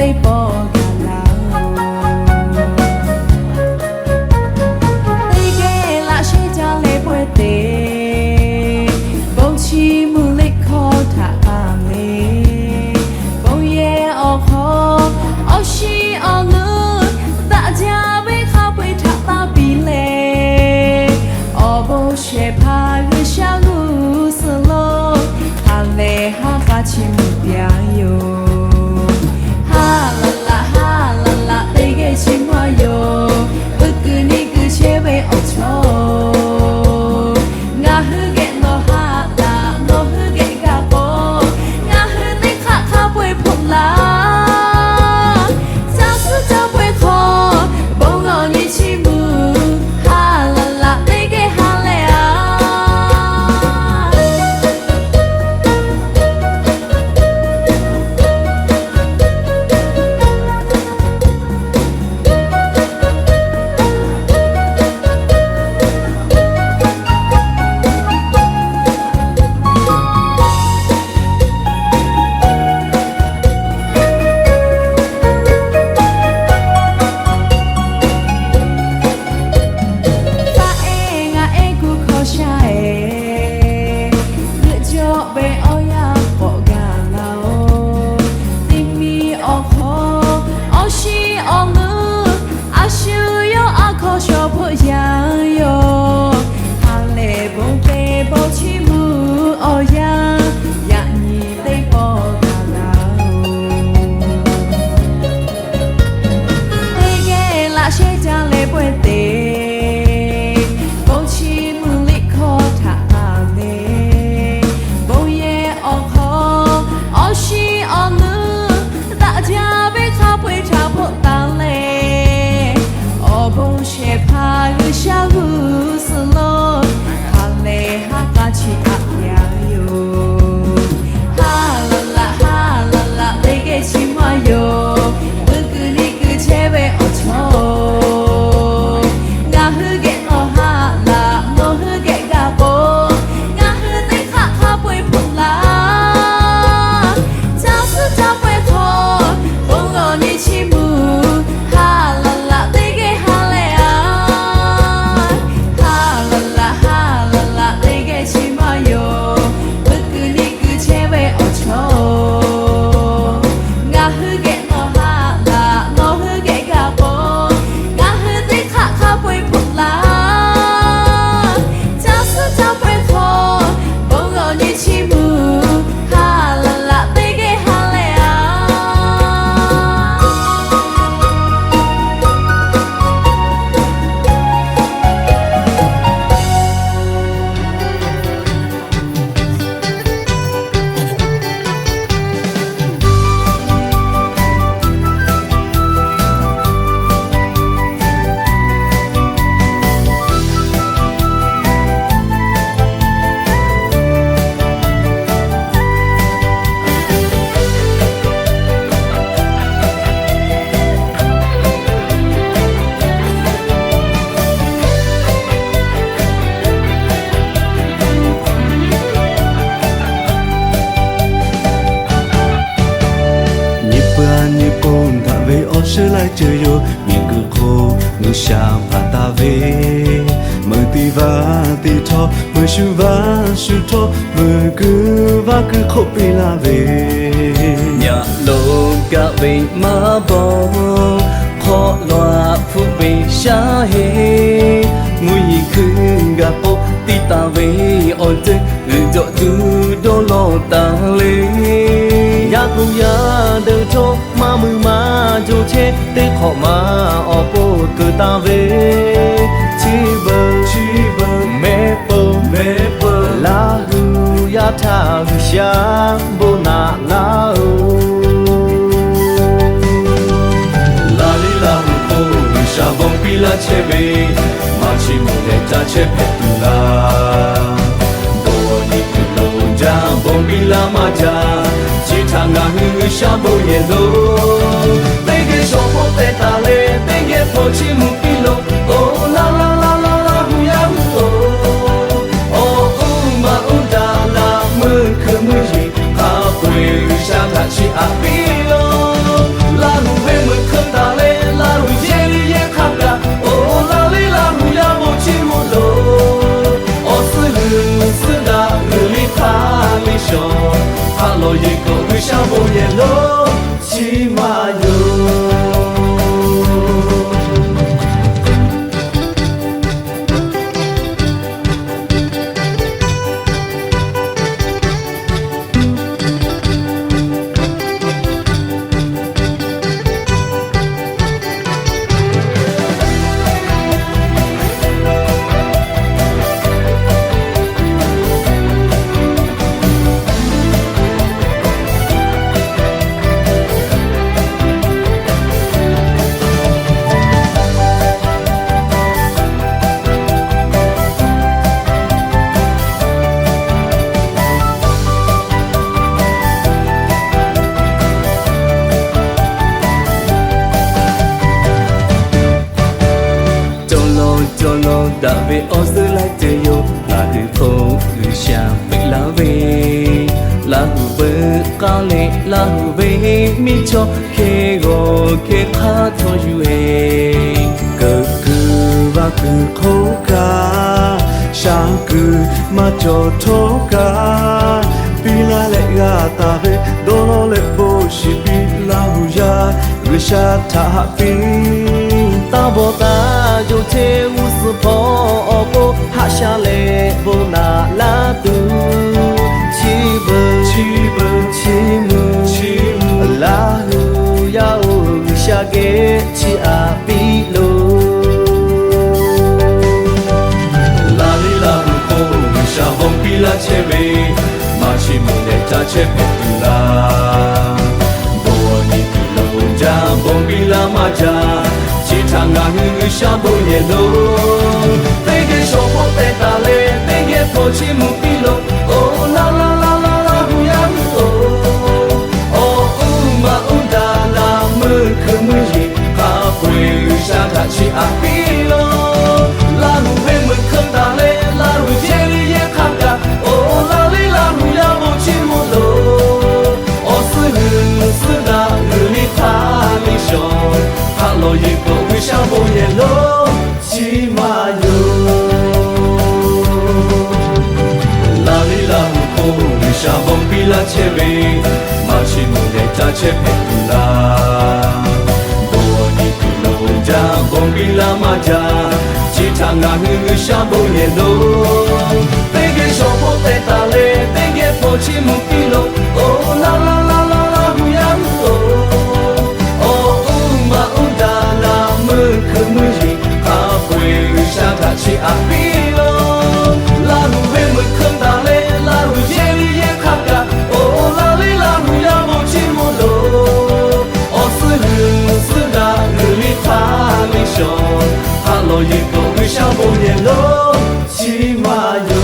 teˇ pawˆ gaˬ laˇ-oˬ. Teˇ geh laꞈ sheh ca leh pawehˇ te, bon chiˇ mvuh liꞈ hkawˇ htaꞈ taˍ le. Bon yehˬ awˬ hk'aw, awˬ shiˍ awˬ nuˇ, daꞈ jaˇ ve hk'a peu-eˬ htaꞈ taˇ piˇ leh, awˬ bon shehˍ hpaˇ G'uiˬsha g'uˇ suhˍ lo ha lehˬ ha k'a chiˇ mvuh piˇ-a yoˬ. Ha laˬ laˬ ha laˬ laˬ teˇ geh chiˇ mvuh-a yoˬ. Uiˍ kuiˬ niˇ kuiˬ chehˇ ve awˬ chawˇ, ngaˬ hui geh nawˬ ha laˬ, nawˬ hui geh gaˬ k'o, ngaˬ hui teˇ hk'aˆ hk'a peu-eˬ hpoˆ laˇ. Caˇ suhˉ caˇ peu-eˬ hk'aw, bon lawˬ nyi chiˇ mvuh, ha laˬ laˬ teˇ geh ha lehˬ-a. Taˇ ehˉ ngaˬ ehˉ kuˬ hkawˇ sha-eˬ, g'euꞈ jawˆ ve awˬ yanˇ k'awꞈ gaˬ laˇ-oˬ. Teˇ miˬ awˬ hk'aw, awˬ shiˍ awˬ nuˇ, a shu yawˇ a hkawˇ shaw hpoˆ yaˇ yoˬ. Ha lehˬ bon te bon chiˇ mvuh awˬ yanˇ, yaꞈ nyi teˇ pawˆ gaˬ laˇ-oˬ. Teˇ geh laꞈ sheh ca leh pawehˇ te, bon chiˇ mvuh liꞈ hkawˇ htaꞈ taˍ le. Bon yehˬ awˬ hk'aw, awˬ shiˍ awˬ nuˇ, daꞈ jaˇ ve hk'a peu-eˬ htaꞈ hpoˆ taˍ leh, awˬ bon shehˍ hpaˇ G'uiˬsha g'uˇ suhˍ lo ha lehˬ ha k'a chiˇ aꞈ yaˇ yoˬ. Ha laˬ laˬ ha laˬ laˬ teˇ geh chiˇ mvuh-a yoˬ. Uiˍ kuiˬ niˇ kuiˬ chehˇ ve awˬ chawˇ, ngaˬ hui geh nawˬ ha laˬ, nawˬ hui geh gaˬ k'o, ngaˬ hui teˇ hk'aˆ hk'a peu-eˬ hpoˆ laˇ. Caˇ suhˉ caˇ peu-eˬ hk'aw, bon lawˬ nyi chiˇ mvuh, ha laˬ laˬ teˇ geh ha lehˬ-a. Ha laˬ laˬ ha laˬ laˬ teˇ geh chiˇ mvuh-a yoˬ. Uiˍ kuiˬ niˇ kuiˬ chehˇ ve awˬ chawˇ, ngaˬ hui geh nawˬ ha laˬ, nawˬ hui geh gaˬ k'o, ngaˬ hui teˇ hk'aˆ hk'a peu-eˬ hpoˆ laˇ. Caˇ suhˉ caˇ peu-eˬ hk'aw, bon lawˬ nyi chiˇ mvuh, ha laˬ laˬ teˇ geh ha lehˬ-a. Nyi peuˬ a nyi peuˬ daꞈ ve awˬ shuˍ laiˉ ceuˬ yoˬ. Miˬguiˬ hk'oˆ G'uiˬsha hpanˍ taˍ ve, meuꞈ teˇ vaˇ teˇ htawˇ, meuꞈ shu vaˇ shu htawˇ, meuꞈ kuiˬ vaˇ kuiˬ hk'oˆ piˇ laˇ ve, nyi loˍ kaˆ ve maˇ bawˬ, hk'awꞈ law hpfuhˆ ve shaˉ heˆ, mvuhˇ yeˬ hkui gaˬ k'o, tiˇ taˍ ve awˬ ceuˬ g'uiˬ jawꞈ tuˬ dawˇ lawˬ taˍ le. Yaˇ hpu yaˇ deuˬ htawˇ, maˇ mui maˇ jo chehˇ, teˇ hk'awꞈ ma awˬ pon keu taˍ ve, chi beuꞈ chi beuꞈ mehˆ peuˬ mehˆ peuˬ Laˇ hu yaˇ htaꞈ G'uiˬsha bon naꞈ laˇ-oˬ. Laˇ liˇ Laˇ hu k'o, G'uiˬsha bon piˇ laˇ chehˇ ve, maˇ chi mvuhˇ leh ca chehˇ hpehꞈ tuˬ laˇ. Bon nyi kuiˬ lo jaˇ, bon piˇ laˇ maˇ jaˇ, chi htaꞈ ngaˬ hui G'uiˬsha bon yehˬ lo. Teˇ geh shawˍ hpawˇ teh taˍ leh, teˇ geh hpaw chiˇ mvuh piˇ lo. Oˬ, laˇ laˇ laˇ laˇ Laˇ hu yaˇ hui-oˬ, awˬ uˉ maˇ uˉ daꞈ laˇ, meuˇ hkui meuˇ yeˬ hk'a peu-eˬ G'uiˬsha htaꞈ chiˇ aꞈ piˇ lo. Laˇ Daꞈ ve awˬ suhˉ laiˉ ceuˬ yoˬ, ngaˬ hui hk'oˆ G'uiˬsha peꞈ laˇ ve, Laˇhuˍ veuꞈ k'aˇ leh Laˇhuˍ ve miˇ chaw hk'e g'awˬ hk'e hk'aˇ htawˇ yuˬ-e. Keunˍ kuiˬ vaˇ kuiˬ hk'oˆ kaꞈ, shaˍ kuiˬ maˇ cawˬ htawˇ kaꞈ, piˇ laˇ leh g'a taˍ ve dawˇ lawˇ leh bon shiˍ piˇ Laˇhuˍ yaˇ G'uiˬsha htaꞈ haꞈ piˇ. Taˇ bawˬ taˇ yonˍ chehˇ g'uˇ suhˍ hpawˇ awˬ pon haꞈ sha leh bon naꞈ laˇ tuˬ, chi beuꞈ chi beuꞈ chi mvuh chi mvuh Laˇhuˍ yaˇ-oˬ, G'uiˬsha geh chi aꞈ piˇ loˬ. Laˇ liˇ Laˇhuˍ k'o G'uiˬsha bon piˇ laˇ chehˇ ve, maˇ chi mvuh leh caˇ chehˇ hpehꞈ tuˬ laˇ. Bon nyi tuˬ lo jaˇ, bon piˇ laˇ maˇ jaˇ, chi htaꞈ ngaˬ hui G'uiˬsha bon yehˬ loˬ. Teˇ geh shawˍ hpawˇ tehꞈ taˍ leh, teˇ geh hpawˇ chi mvuh piˇ loˬ. Oˬ laˇ laˇ laˇ laˇ Laˇhuˍ yaˇ hui-oˬ, awˬ uˉ maꞈ uˉ daꞈ laꞈ meuˇ hkui meuˇ yeˬ hk'a peu-eˬ G'uiˬsha htaꞈ chi aꞈ piˇ loˬ. Laˇhuˍ ve meuꞈ hkeu taˍ leh, Laˇhuˍ yehˇ liˇ yehˇ hk'aˇ kaꞈ, oˬ laˇ liˇ Laˇhuˍ yaˇ bon chi mvuh loˬ. Awˬ suhˉ g'uiˬ suhˉ daꞈ g'uiˬ liˇ hk'aˇ liˇ shawˍ, hk'aˆ lawˬ yeˬ k'o G'uiˬsha bon yehˬ loˬ, chi maˇ yoˬ. Laˇ liˇ Laˇhuˍ k'o G'uiˬsha bon piˇ laˇ chehˇ ve, maˇ chi mvuh leh caˇ chehˇ hpehꞈ tuˬ laˇ. Bon nyi tuˬ lo jaˇ, bon piˇ laˇ maˇ jaˇ, chi htaꞈ ngaˬ hui G'uiˬsha bon yehˬ loˬ. Teˇ geh shawˍ hpawˇ tehꞈ taˍ leh, teˇ geh hpawˇ chi mvuh piˇ loˬ. Oˬ laˇ laˇ laˇ laˇ Laˇhuˍ yaˇ hui-oˬ, awˬ uˉ maꞈ uˉ daꞈ laꞈ meuˇ hkui meuˇ yeˬ hk'a peu-eˬ G'uiˬsha htaꞈ chi aꞈ piˇ loˬ. Laˇhuˍ ve meuꞈ hkeu taˍ leh, Laˇhuˍ yehˇ liˇ yehˇ hk'aˇ kaꞈ, oˬ laˇ liˇ Laˇhuˍ yaˇ bon chi mvuh loˬ. Awˬ suhˉ g'uiˬ suhˉ daꞈ g'uiˬ liˇ hk'aˇ liˇ shawˍ, hk'aˆ lawˬ yeˬ k'o G'uiˬsha bon yehˬ loˬ, chi maˇ yoˬ.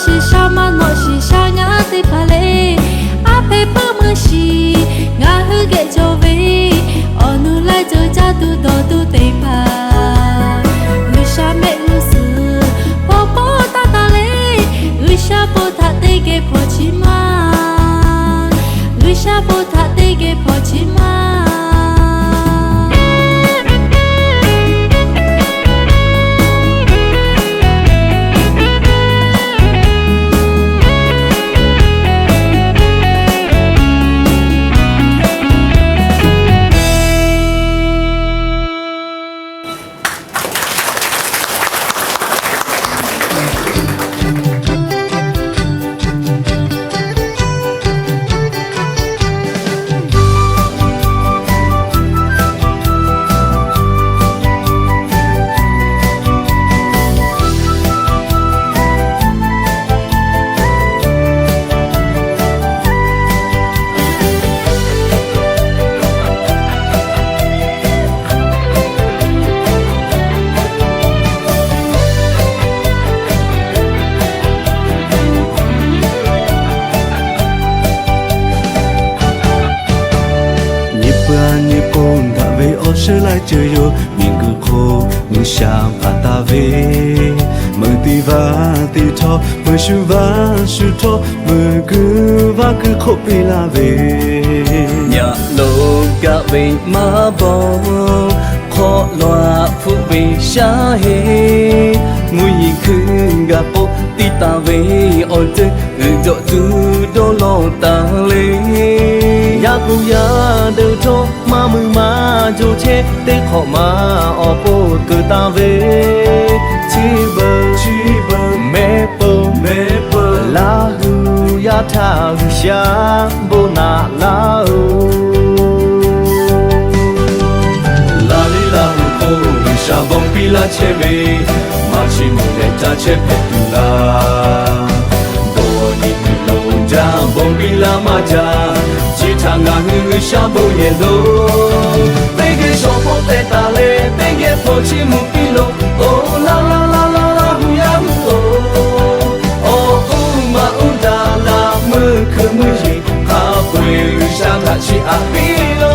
Shiˍ sha maˇ nawꞈ shiˍ sha ngaˇ teˇ hpaˍ le. Aˉ hpehˇ puiˉ meuˇ shiˍ ngaˬ hui geh cawˬ ve, awˬ nu laiˉ ceuˬ caˇ tuˬ dawˬ tuˬ teˇ hpaˍ, G'uiˬsha mehˆ g'uˇ suhˍ hpaw hpaw taˇ taˇ le. G'uiˬsha bon htaꞈ teˇ geh hpaw chiˇ maˇ, G'uiˬsha bon htaꞈ teˇ geh hpaw chiˇ maˇ. Nyi peuˬ nyi k'o daꞈ ve awˬ suhˉ laiˉ ceuˬ yoˬ. Miˬguiˬ hk'oˆ G'uiˬsha hpanˍ taˍ ve, meuꞈ teˇ vaˇ teˇ htawˇ meuꞈ shu vaˇ shu htawˇ meuꞈ kuiˬ vaˇ kuiˬ hk'oˆ piˇ laˇ ve, nyi loˍ gaˇ ve maˇ bawˬ, hk'awꞈ laˬ hpfuhˆ ve shaˉ heˆ. Mvuhˇ yeˬ hkui gaˬ k'o tiˇ taˍ ve awˬ ceuˬ uiˍ jawꞈ tuˬ dawˇ lawˇ taˍ le. Yaˇ k'oˍ yaˇ deuˬ htawˇ maˇ mui maˇ jo chehˇ, teˇ hk'awꞈ ma awˬ pon keu taˍ ve, chi beuꞈ chi beuꞈ mehˆ peuˬ mehˆ peuˬ, Laˇ hu yaˇ htaꞈ G'uiˬsha bon naꞈ laˇ-oˬ. Laˇ liˇ Laˇ hu k'o G'uiˬsha bon piˇ laˇ chehˇ ve, maˇ chiˇ mvuh leh caˇ chehˇ hpehꞈ tuˬ laˇ. Bon nyi tuˬ lo jaˇ bon piˇ laˇ maˇ jaˇ, chi htaꞈ ngaˬ hui G'uiˬsha bon yehˬ lo. Teˇ geh shawˍ hpawˇ tehꞈ taˍ leh teˇ geh hpaw chiˇ mvuh piˇ lo. Oˬ laˇ laˇ laˇ laˇ Laˇ hu yaˇ hui-oˬ, awˬ uˉ maꞈ uˉ daꞈ laꞈ meuˇ hkui meuˇ yeˬ hk'a peu-eˬ G'uiˬsha htaꞈ chiˇ aꞈ piˇ lo.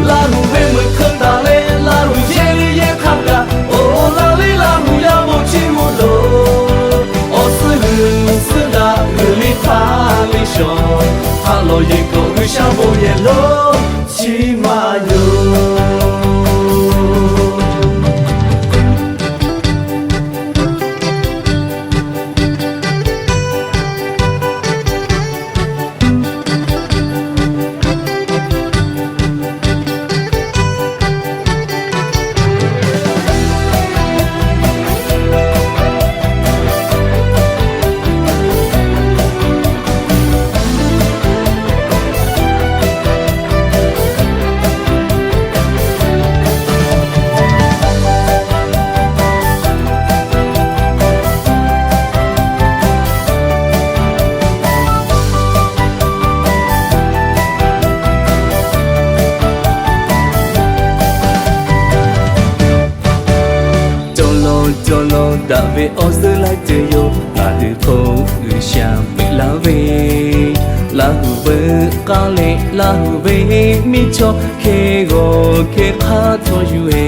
Laˇ hu ve meuꞈ hkeu taˍ leh Laˇ hu yehˇ ve yehˇ hk'a gaˬ, oˬ laˇ liˇ Laˇ hu yaˇ bon chiˇ mvuh lo. Awˬ suhˉ g'uiˬ suhˉ daꞈ g'uiˬ liˇ hk'aˇ liˇ shawˍ, ha lawˬ yeˬ k'awꞈ G'uiˬsha bon yehˬ lo, chi maˇ yoˬ. Cawˬ lawˬ cawˬ lawˬ daꞈ ve awˬ suhˉ laiˉ ceuˬ yoˬ. Ngaˬ hui hk'oˆ G'uiˬsha peuꞈ laˇ ve, Laˇ hu veuꞈ k'aˇ leh Laˇ hu ve miˇ chaw hk'e g'awˬ hk'e hk'aˇ htawˇ yuˬ-e.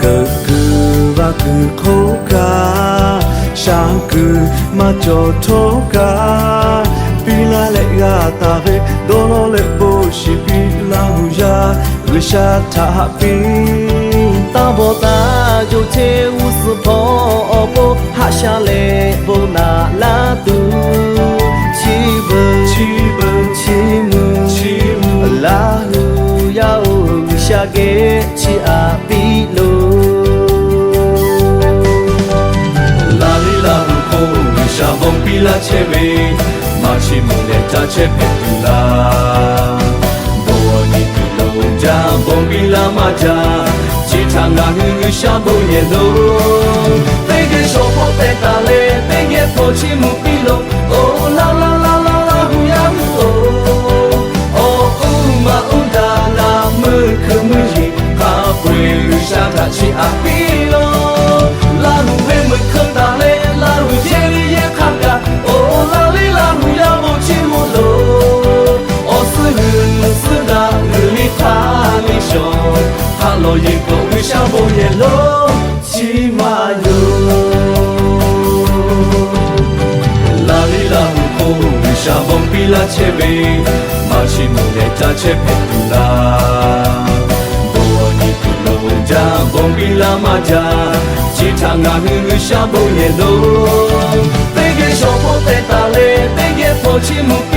Keu kuiˬ vaˇ kuiˬ hk'oˆ kaꞈ, sha kuiˬ maˇ cawˬ htawˇ kaꞈ, piˇ laˇ leh g'a taˍ ve dawˇ lawˇ leh bon shiˍ piˇ Laˇ hu yaˇ G'uiˬsha htaꞈ haꞈ piˇ. Taˇ bawˬ taˇ yonˍ chehˇ g'uˇ suhˍ hpawˇ awˬ pon haꞈ sha leh bon naꞈ laˇ tuˬ, chi beuꞈ chi beuꞈ chi mvuh chi mvuh Laˇ hu yaˇ-oˬ, G'uiˬsha geh chiˇ aꞈ piˇ loˬ. Laˇ liˇ Laˇ hu hk'oˆ G'uiˬsha bon piˇ laˇ chehˇ ve, maˇ chiˇ mvuh leh caˇ chehˇ hpehꞈ tuˬ laˇ. Bon nyi tuˬ lo jaˇ bon piˇ laˇ maˇ jaˇ, chi htaꞈ ngaˬ hui G'uiˬsha bon yehˬ lo. Teˇ geh shawˍ hpawˇ tehꞈ taˍ leh teˇ geh hpaw chiˇ mvuh piˇ lo. Oˬ laˇ laˇ laˇ laˇ Laˇ hu yaˇ hui-oˬ, awˬ uˉ maꞈ uˉ daꞈ laꞈ meuˇ hkui meuˇ yeˬ hk'a peu-eˬ G'uiˬsha htaꞈ chiˇ aꞈ piˇ lo. Laˇ hu ve meuꞈ hkeu taˍ leh Laˇ hu yehˇ ve yehˇ hk'a Awˬ yeˬ k'o G'uiˬsha bon yehˬ lonˉ chi maˇ yoˬ. Laˇ liˇ laˇ huˍ k'o G'uiˬsha bon piˇ laˇ chehˇ ve, maˇ chiˇ mvuh leh caˇ chehˇ hpehꞈ tuˬ laˇ. Bon awˬ nyi tuˬ lo jaˇ, bon piˇ laˇ maˇ jaˇ. Chi htaꞈ ngaˬ hui G'uiˬsha bon yehˬ lonˉ, teˇ geh shawˍ hpawˇ tehꞈ taˍ leh, teˇ geh hpawˇ chiˇ mvuh